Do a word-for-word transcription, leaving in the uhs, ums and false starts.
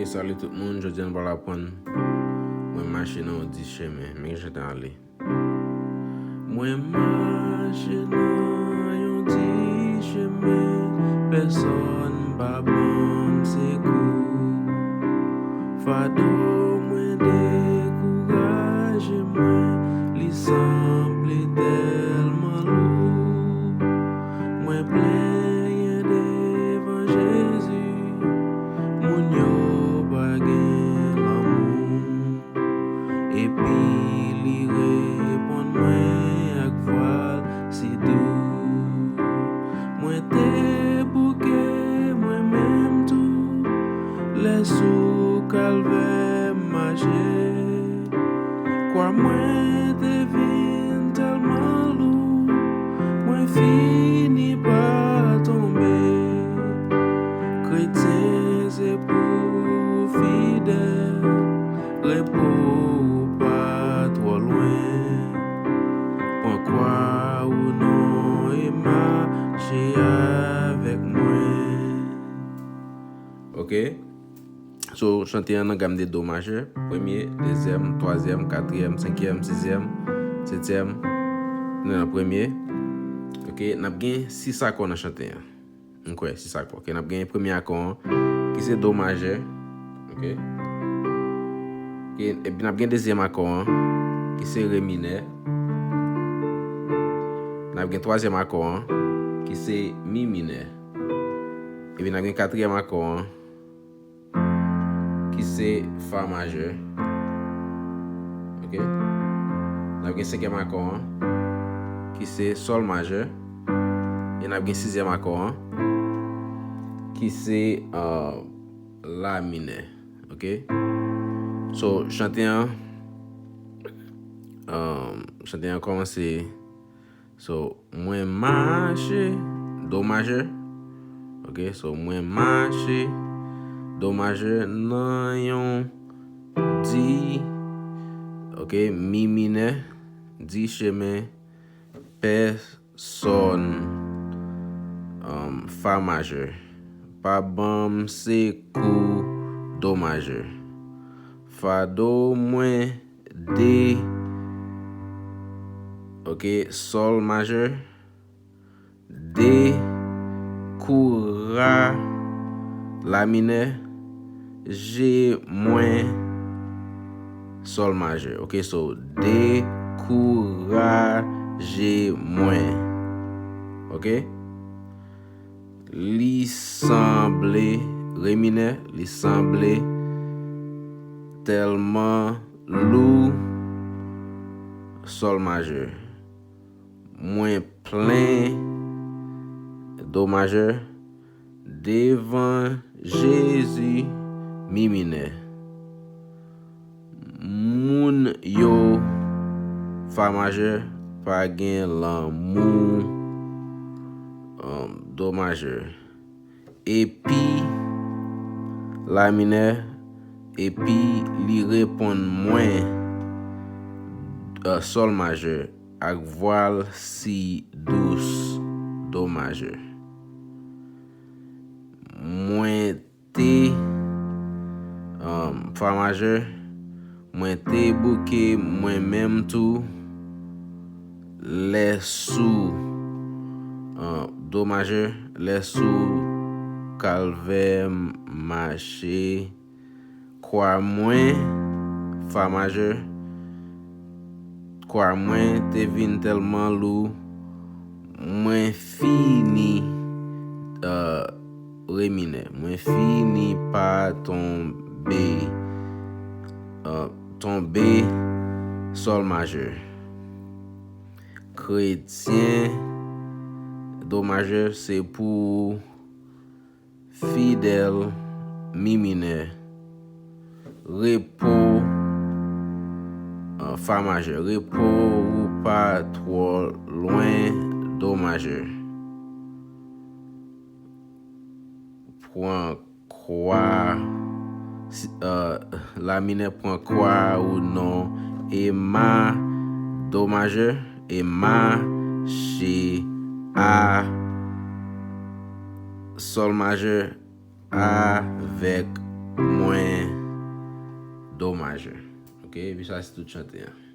Salut tout moun, jodi a nou pral aprann mwen mache nan yon dis chemen. Men jan l ale. Mwen mache nan yon dis chemen, pèsonn pa ban m sekou. Fado mwen dekouraje mwen, li sanble tèlman lou. Mwen plenyen devan Jezi, moun yo pa gen lanmou. Epi li reponn mwen ak vwa l si dou. Mwen te bouke mwen menm tou, lè sou kalvè m mache. Kwa mwen te vin tèlman lou, mwen fini pa tonbe. Kretyen, se pou ou fidèl, repo ou pa twò lwen. Pran kwa ou non e mache avèk mwen. Ok. So, chante an nan gam de do majè. Premye, dezyèm, twazyèm, katriyèm, senkyèm, sizyèm, setyèm. Nou nan premye. Ok, n ap gen sis akò nan chante an. M kwè, sis akò. Ok, n ap gen premye akò an, ki se do majè. Ok. Ok, epi n ap gen dezyèm akò an, ki se re minè. N ap gen twazyèm akò an, ki se mi minè. Epi n ap gen katriyèm akò an, ki se fa majè. Ok. N ap gen senkyèm akò an, ki se sòl majè. E n ap gen sizyèm akò an, ki se, uh, la minè. Ok. So, chante an, um, chante an kòmanse. So, mwen mache, do majè. Ok, so, mwen mache, do majè nan yon di, ok, mi minè, di chemen, pèsonn, um, fa majè. Pa ban m sekou, do majè. Fado mwen de, ok, sòl majè, de, kou ra, la minè, je mwen, sòl majè. Ok, so, dekouraje mwen. Ok? Li sanble, re minè, li sanble tèlman lou, sòl majè. Mwen plen, do majè, devan Jezi, mi minè. Moun yo, fa majè, pa gen lanmou, um, do majè. Epi, la minè, epi li reponn mwen, uh, sòl majè, ak vwa l si dous, do majè. Mwen te, um, fa majè, mwen te bouke mwen menm tou, lè sou, um, do majè, lè sou kalvè m mache, kwa mwen, fa majè, kwa mwen te vin tèlman lou, mwen fini, uh, re minè. Mwen fini pa tonbe, uh, tonbe sòl majè. Kretyen, do majè, se pou ou fidèl, mi minè, repo, uh, fa majè, repo ou pa twò lwen, do majè. Pran kwa, si, uh, la minè, pran kwa ou non, e ma, do majè, e mache, a, sòl majè, avèk mwen, do majè. Ok, epi sa se tout chante an.